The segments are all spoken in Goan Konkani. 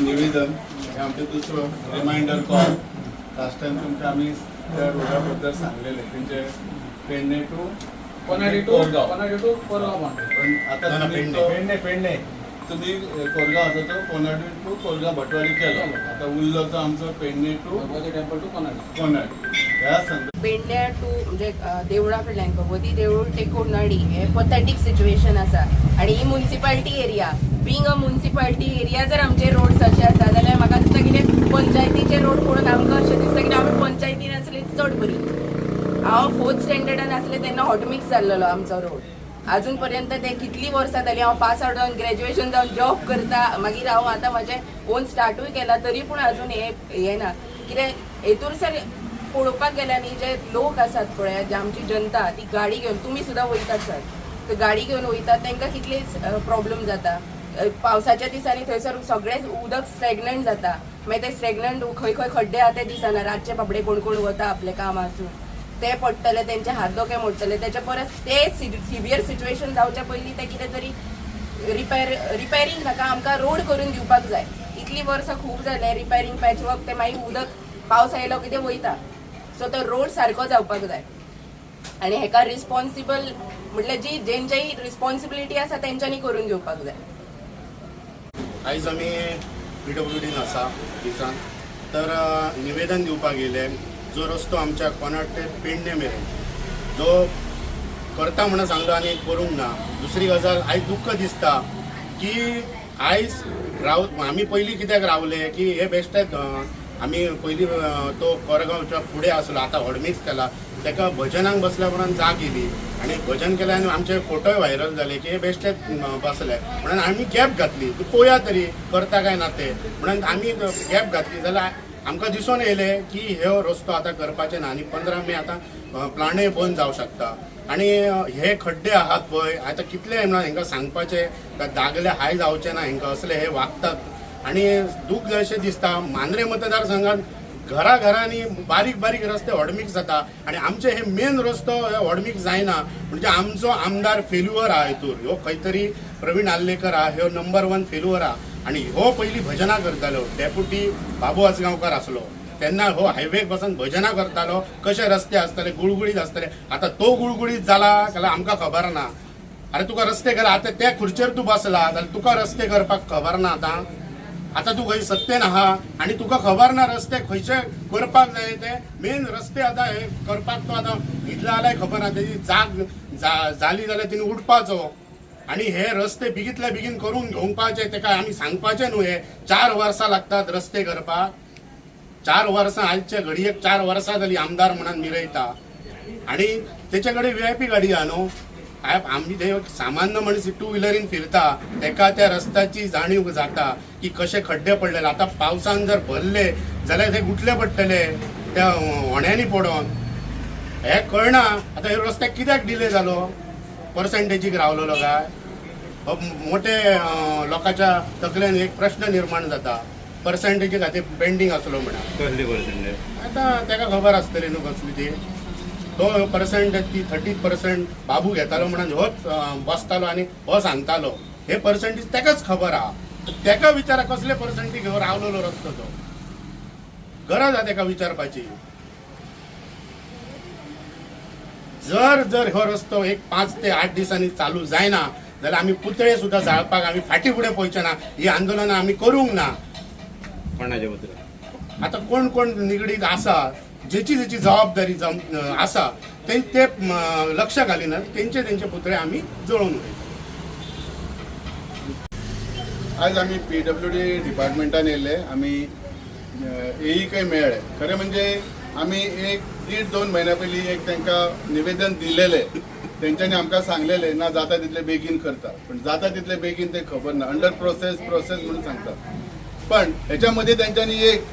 निवेदन हे आमचें दुसरो रिमायंडर कॉल. लास्ट टायम तुमकां आमी त्या रोडा बद्दल सांगलेले, तेंचे Pernem to Konadi to Korgao. Konadi to Korgao boundary. पण आता ना, ना, तुम्ही पेडणे. पेडणे पेडणे. तुम्ही कोरगाव आसा तो कोनाडी टू कोरगाव भटवाडी केलो. आता उरलो तो आमचो Pernem to Bhagwati temple to Konadi. Konadi ह्या संदर्भात. पेडण्या टू म्हणजे देवळा कडल्यान, भगवती देवूळ ते कोनाडी हे पथेटीक सिच्युएशन आसा. आनी ही municipality area, being a municipality area, जर आमचे रोड्स अशे आसा जाल्यार म्हाका दिसता कितें पंचायतीचे रोड पळोवन आमकां अशें दिसता की आमी पंचायतीन आसले चड बरी. हांव फोर्थ स्टँडर्डान आसलें तेन्ना हॉटमिक्स जाल्लेलो आमचो रोड. अजून पर्यंत ते कितली वर्सां जाली, हांव पास आवट जावन, ग्रॅज्युएशन जावन जॉब करता. मागीर हांव आतां म्हाजें ओन स्टार्टूय केला, तरी पूण अजून हे हे ना. कितें हेतूर सर पळोवपाक गेल्यार न्ही, जे लोक आसात पळय, जे आमची जनता, ती गाडी घेवन तुमी सुद्दां वयतात सर, तर गाडी घेवन वयतात तांकां कितले प्रॉब्लम जाता. पावसाच्या दिसांनी थंयसर सगळेंच उदक स्टॅग्नंट जाता. मागीर ते स्टॅग्नंट खंय खंय खड्डे आहा ते दिसना. रातचे बाबडे कोण कोण वता आपले काम आसून, ते पडटले, तेंचे हात दोके मोडटले. तेच्या परस ते सिवियर सिच्युएशन जावच्या पयलीं ते कितें तरी रिपेरींग नाका, आमकां रोड करून दिवपाक जाय. इतली वर्सां खूब जाले रिपेरींग, पॅचवर्क, ते मागीर उदक पावस आयलो की ते वयता. सो तो रोड सारको जावपाक जाय आनी हेका रिस्पॉन्सिबल म्हटल्यार जी जेंच्याही रिस्पॉन्सिबिलिटी आसा तेंच्यांनी करून घेवपाक जाय. आयज आमी पीडब्ल्यूडीन आसा ऑफिसान, तर निवेदन दिवपाक येयले. जो रस्तो आमच्या कोनाड ते पेडणे मेरेन जो करता म्हणून सांगलो आनी करूंक ना. दुसरी गजाल, आयज दुख्ख दिसता की आयज राव आमी पयलीं कित्याक रावले की हे बेश्टे आमी पयलीं तो कोरगांवच्या फुडें आसलो, आतां हॉडमिक्स केला. ताका भजनाक बसल्या उपरांत जाग येयली आनी भजन केलें आनी आमचे फोटोय व्हायरल जाले की हे बेश्टे बसले म्हणून. आमी गॅप घातली की पळोवया तरी करता काय ना ते म्हणून. आमी गॅप घातली जाल्यार आमकां दिसून येयलें की हे रस्तो आतां करपाचे ना आनी 15 मे आतां प्लांटय बंद जावं शकता. आनी हे खड्डे आहात पळय, आतां कितले म्हणून हेंकां सांगपाचें का दागले हाय जावचे ना हेंकां, असले हे वागतात. आनी दूख अशें दिसता, मांद्रे मतदारसंघात घराघरांनी बारीक बारीक रस्ते हॉटमिक्स जाता आनी आमचे हे मेन रस्तो हे हॉटमिक्स जायना. म्हणजे आमचो आमदार फेल्युअर आहा हितूर. ह्यो खंय तरी प्रवीण आर्लेकर आहा, ह्यो नंबर वन फेल्युअर आहा. आनी हो पयलीं भजनां करतालो, डेप्युटी बाबू आजगांवकार आसलो तेन्ना हो हायवेक बसून भजनां करतालो, कशे रस्ते आसतले गुळगुळीत आसतले. आतां तो गुळगुळीत जाला जाल्यार आमकां खबर ना. अरे, तुका रस्ते कर, आतां त्या खुर्चेर तूं बसला जाल्यार तुका रस्ते करपाक खबर ना? आतां आतां तूं खंय सत्तेन आहा आनी तुका खबर ना रस्ते खंयचे करपाक जाय ते मेन रस्ते? आतां हे करपाक तो आतां न्हिदला जाल्यार खबर ना. तेजी जाग जाली जाल्यार तिणें उठपाचो आनी हे रस्ते बेगीतल्या बेगीन करून घेवपाचे. तेका आमी सांगपाचें न्हू, हे 4 वर्सां लागतात रस्ते करपाक, 4 वर्सां. आयच्या घडयेक 4 वर्सां जाली आमदार म्हणून मिरयता आनी तेचे कडेन व्हीआयपी गाडी आहा न्हू. आमी ते सामान्य मनीस टू व्हिलरीन फिरता, तेका त्या रस्त्याची जाणीव जाता की कशे खड्डे पडलेले. आतां पावसान जर भरले जाल्यार ते गुटले पडटले त्या होण्यांनी पडोन. हे कळना, आतां हे रस्ते कित्याक डिले जालो? पर्संटेजीक रावलेलो काय? हो मोठे लोकांच्या तकलेन एक प्रश्न निर्माण जाता. पर्संटेजी खातीर पेंडींग आसलो म्हणा. कसली पर्संटेज? आतां ताका खबर आसतली न्हू कसली ती. तो पर्संट ती 30% बाबू घेतालो म्हणून होच बसतालो आनी हो सांगतालो. हे पर्संटेज ताकाच खबर आहा. ताका विचारा, कसले पर्संटेज घेवन रावलेलो रस्तो तो? गरज आहा ताका विचारपाची. जर जर हो रस्तो एक 5 ते 8 दिसांनी चालू जायना जाल्यार आमी पुतळे सुद्दां जाळपाक आमी फाटीं फुडें पळोवचे ना. ही आंदोलनां आमी करूंक ना. कोणाचे पुतळे? आता कोण कोण निगडीत आसा, जेची जेची जबाबदारी जम आसा, ते ते लक्ष घालिनात, तेंचे तेंचे पुतळे आमी जळोवन उडयतात. आज आमी पीडब्ल्यूडी डिपार्टमेंटान येयल्ले. आमी एईकय मेळ्ळे. खरें म्हणजे आमी एक दीड दोन म्हयन्या पयलीं एक तांकां निवेदन दिलेलें. तेंच्यांनी आमकां सांगलेलें, ना जाता तितले बेगीन करता. पण जाता तितले बेगीन ते खबर ना. अंडर प्रोसेस प्रोसेस म्हणून सांगतात. पण हेच्या मदीं तेंच्यांनी एक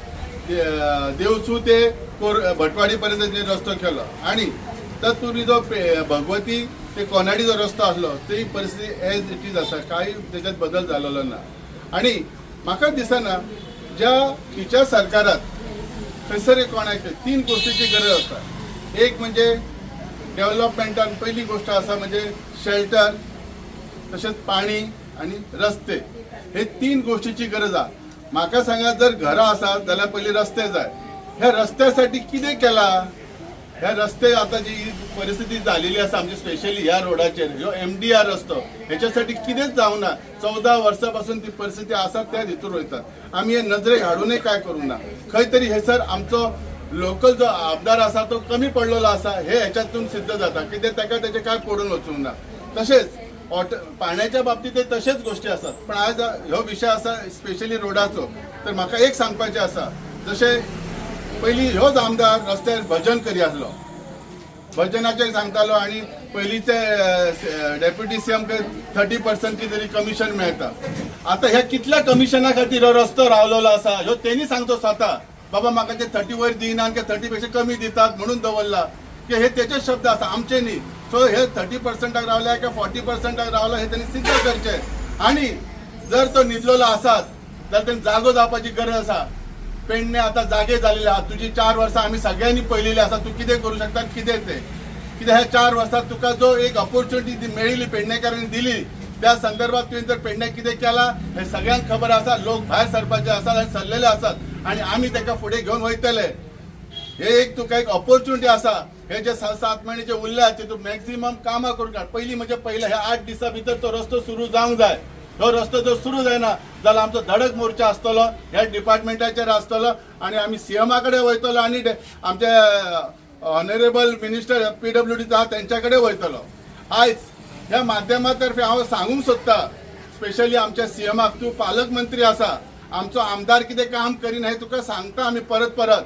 देवसू ते कोर भटवाडी पर्यंत जे रस्तो केलो आणि तत्पूर्वी जो भगवती ते कोनाडी जो रस्तो आसलो, ती परिस्थिती एज it is आसा. कांय तेच्यात बदल जालेलो ना. आणि म्हाका दिसना, ज्या खंयच्या सरकारात थंयसर कोणाक तीन गोष्टीची गरज आसता. एक म्हणजे डेव्हलपमेंटान पहिली गोष्ट आसा म्हणजे शेल्टर, तशेंच पाणी आणि रस्ते, हे तीन गोष्टीची गरज आहा. म्हाका सांगा, जर घरां आसात जाल्यार पयलीं रस्ते जाय. ह्या रस्त्यासाठी कितें केलां? ह्या रस्ते आता जी परिस्थिती झालेली आसा आमची, स्पेशली ह्या रोडाचेर, ह्यो एमडीआर रस्तो, ह्याच्यासाठी कितेंच जावना. 14 वर्सां पासून ती परिस्थिती आसा, त्या हितूर वयतात. आमी हे नजरेक हाडूनय काय करूंक ना. खंय तरी हे सर आमचो लोकल जो आमदार आसा तो कमी पडलेलो आसा, हे ह्याच्यातून सिद्ध जाता. कितें ताका तेजें काय पडून वचूंक ना. तशेंच वॉटर पाण्याच्या बाबतीत तशेच गोष्टी आसात. पण आज ह्यो विशय आसा स्पेशली रोडाचो, तर म्हाका एक सांगपाचें आसा, जशें पयलीं ह्योच आमदार रस्त्यार भजन करी आसलो, भजनाचेर सांगतालो आणि पयलींचे डेप्युटी सीएम 30% तरी कमिशन मेळटा. आता ह्या कितल्या कमिशना खातीर हो रस्तो रावलेलो आसा, ह्यो तेणी सांगचो स्वता. बाबा, म्हाका ते 30 वयर दिना, 30 पेक्षा कमी दितात म्हणून दवरला की, हे तेचे शब्द आसा, आमचे न्ही. सो हे 30%क रावल्या काय 40%क रावला, हे त्यांनी सिद्ध करचे. आणि जर तो न्हिदलेलो आसात जाल्यार तेणी जागो जावपाची गरज आसा. पेडणे आता जागे झालेले आहा. तुजी 4 वर्सां आमी सगळ्यांनी पळयलेली आसा, तूं कितें करूं शकता, कितें ते कित्याक. ह्या 4 वर्सां तुका जो एक ऑपॉर्च्युनिटी मेळिल्ली, पेडणेकारांनी दिली, त्या संदर्भात तुवें जर पेडण्याक कितें केलां हें सगळ्यांक खबर आसा. लोक भायर सरपाचे आसात आनी सरलेले आसात आनी आमी ताका फुडें घेवन वयतले. हे एक तुका एक ऑपॉर्च्युनिटी आसा. हे जे 6-7 म्हयने जे उरले ते तूं मॅक्झिमम कामां करून काड. पयलीं म्हणजे पयले ह्या 8 दिसां भितर तो रस्तो सुरू जावंक जाय. हो रस्तो जर सुरू जायना जाल्यार आमचो धडक मोर्चा आसतलो, ह्या डिपार्टमेंटाचेर आसतलो आनी आमी सीएमा कडेन वयतलो आनी आमचे ऑनरेबल मिनिस्टर पीडब्ल्यूडीचो आहा तेंच्या कडेन वयतलो. आयज ह्या माध्यमातर्फे हांव सांगूंक सोदता स्पेशली आमच्या सीएमाक, तूं पालकमंत्री आसा, आमचो आमदार कितें काम करीना हें तुका सांगता आमी परत परत.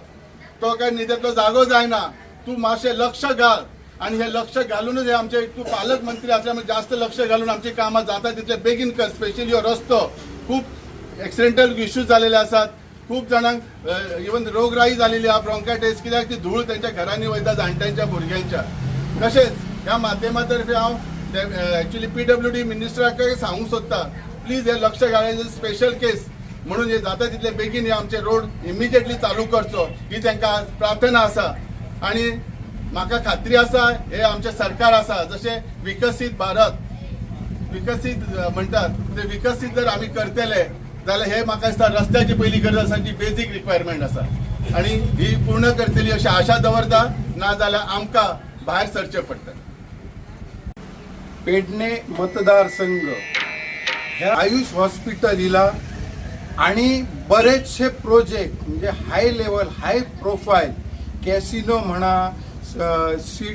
तो काय न्हिदेंतलो जागो जायना. तूं मातशें लक्ष घाल आणि हे लक्ष घालूनच हे आमचे, तूं पालकमंत्री असल्यामुळे जास्त लक्ष घालून आमची कामां जाता तितले बेगीन कर. स्पेशली हो रस्तो, खूप एक्सिडेंटल इश्यूज झालेले आसात, खूप जाणांक इवन रोगराई झालेली आहा, ब्रोंकायटीस, कित्याक ती धूळ त्यांच्या घरांनी वयता, जाणट्यांच्या, भुरग्यांच्या. तशेंच ह्या माध्यमातर्फे हांव एक्चुली पीडब्ल्यूडी मिनिस्टराक सांगूंक सोदता, प्लीज हे लक्ष घालायचं. स्पेशल केस म्हणून हे जाता तितले बेगीन हे आमचे रोड इमिजिएटली चालू करचो, ही तांकां प्रार्थना आसा. आणि म्हाका खात्री आसा, हे आमचें सरकार आसा, जशें विकसीत भारत, विकसीत म्हणटात, ते विकसीत जर आमी करतले जाल्यार हे म्हाका दिसता रस्त्याची पयली गरज आसा, जी बेजीक रिक्वायरमेंट आसा आणि ही पूर्ण करतली अशी आशा दवरता. ना जाल्यार आमकां भायर सरचें पडटलें. पेडणे मतदारसंघ ह्या आयुष हॉस्पिटलीला आणि बरेचसे प्रोजेक्ट, म्हणजे high level, high profile casino म्हणा, सी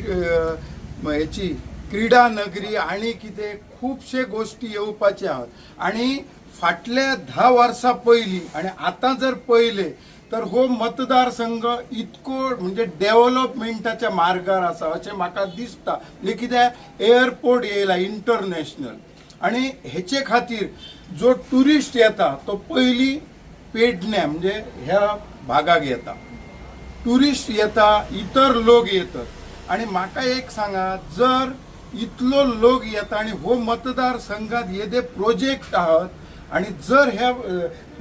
ह्याची क्रीडा नगरी आणि कितें खुबशे गोष्टी येवपाचे आहात. आणि फाटल्या 10 वर्सां पयलीं आणि आतां जर पळयलें तर हो मतदारसंघ इतको म्हणजे डेव्हलपमेंटाच्या मार्गार आसा अशें म्हाका दिसता. म्हणजे कित्याक एअरपोर्ट येयला इंटरनॅशनल आणि हेचे खातीर जो टुरिस्ट येता तो पयलीं पेडण्या म्हणजे ह्या भागाक येता. टुरिस्ट येता, इतर लोक येतात. आणि म्हाका एक सांगा, जर इतलो लोक येता आणि हो मतदारसंघात येदे प्रोजेक्ट आहात आणि जर ह्या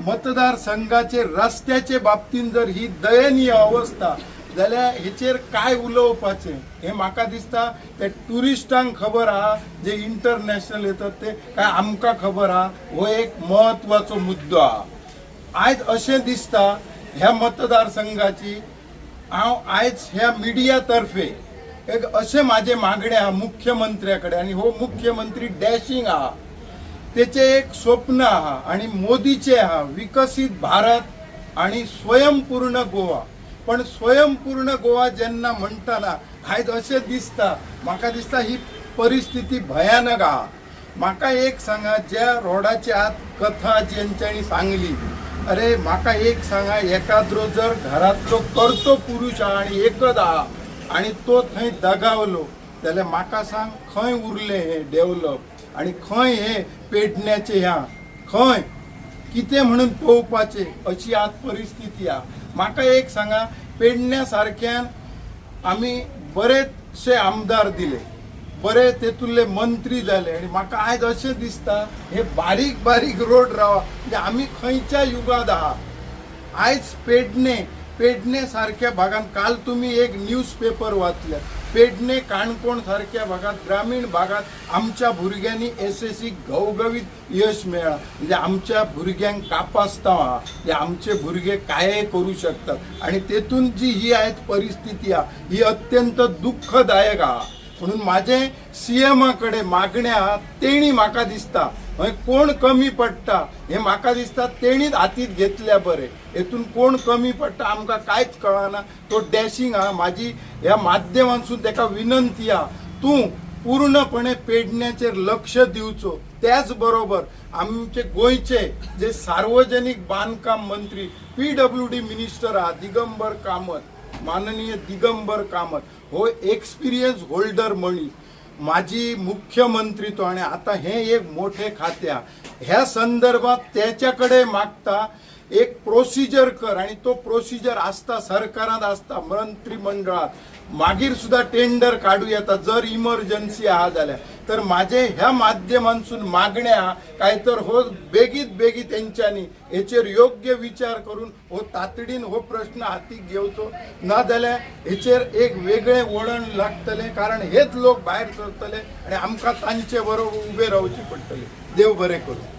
मतदारसंघाचे रस्त्याचे बाबतीन जर ही दयनीय अवस्था जाल्यार हेचेर काय उलोवपाचें? हें म्हाका दिसता ते टुरिस्टांक खबर आहा, जे इंटरनॅशनल येतात ते, काय आमकां खबर आहा? हो एक म्हत्वाचो मुद्दो आहा. आयज अशें दिसता ह्या मतदारसंघाची हांव आयज ह्या मिडिया तर्फे एक अशें म्हाजें मागणें आहा मुख्यमंत्र्या कडेन. आनी हो मुख्यमंत्री डॅशिंग आहा, तेचें एक स्वप्न आहा आणि मोदीचें आहा, विकसीत भारत आणि स्वयंपूर्ण गोवा. पण स्वयंपूर्ण गोवा जेन्ना म्हणटना आयज अशें दिसता, म्हाका दिसता ही परिस्थिती भयानक आहा. म्हाका एक सांगा, ज्या रोडाची आत कथा जेंच्यांनी सांगली, अरे म्हाका एक सांगा, एकाद्रो जर घरांतलो कर्तो पुरुश आहा आणि एकच आहा आणि तो थंय दगावलो जाल्यार म्हाका सांग, खंय उरलें हें डेव्हलप आणि खंय हे पेडण्याचे ह्या खंय कितें म्हणून पळोवपाचें, अशी आज परिस्थिती आहा. म्हाका एक सांगा, पेडण्या सारक्यान आमी बरेचशे आमदार दिले, बरे तेतुले मंत्री जाले आनी म्हाका आयज अशें दिसता हे बारीक बारीक रोड रावा, म्हणजे आमी खंयच्या युगांत आहा? आयज पेडणे पेडणे सारक्या भागात काल तुम्ही एक न्यूज पेपर वाचल्या, पेडणे काणकोण सारक्या भागात, ग्रामीण भागात आमच्या भुरग्यांनी एसएससी घवघवीत यश मेळ्ळां. म्हणजे आमच्या भुरग्यांक कापास्तांव आहा, म्हणजे आमचे भुरगे काय करू शकतात आणि तेतून जी ही आयज परिस्थिती आहा ही अत्यंत दुःखदायक आहा. म्हणून माझे सीएमा कडेन मागणें आहा, तेणी म्हाका दिसता हय कोण कमी पडटा हें म्हाका दिसता तेणीच हातींत घेतल्या बरें. हेतून कोण कमी पडटा आमकां कांयच कळना. तो डॅशिंग आहा. म्हाजी ह्या माध्यमांतसून तेका विनंती आहा, तूं पूर्णपणे पेडण्याचेर लक्ष दिवचो. त्याच बरोबर आमचे गोंयचे जे सार्वजनिक बांदकाम मंत्री पीडब्ल्यूडी मिनिस्टर आहा दिगंबर कामत, माननीय दिगंबर कामत हो एक्सपिरियन्स होल्डर मनीस, माजी मुख्यमंत्री तो आणि आता हे एक मोठे खाते आहा. ह्या संदर्भात त्याच्या कडेन मागता एक प्रोसिजर कर आणि तो प्रोसिजर आसता सरकारांत आसता मंत्रिमंडळात, मागीर सुद्धा टेंडर काडू येता जर इमर्जन्सी आहा जाल्यार. तर माझे ह्या माध्यमांसून मागणें आहा काय तर हो बेगीत बेगीत तेंच्यांनी हेचेर योग्य विचार करून हो तातडीन हो प्रश्न हातीक घेवचो, ना जाल्यार हेचेर एक वेगळें वळण लागतलें, कारण हेच लोक भायर सरतले आनी आमकां तांचे बरोबर उबे रावचे पडटले. देव बरें करूं.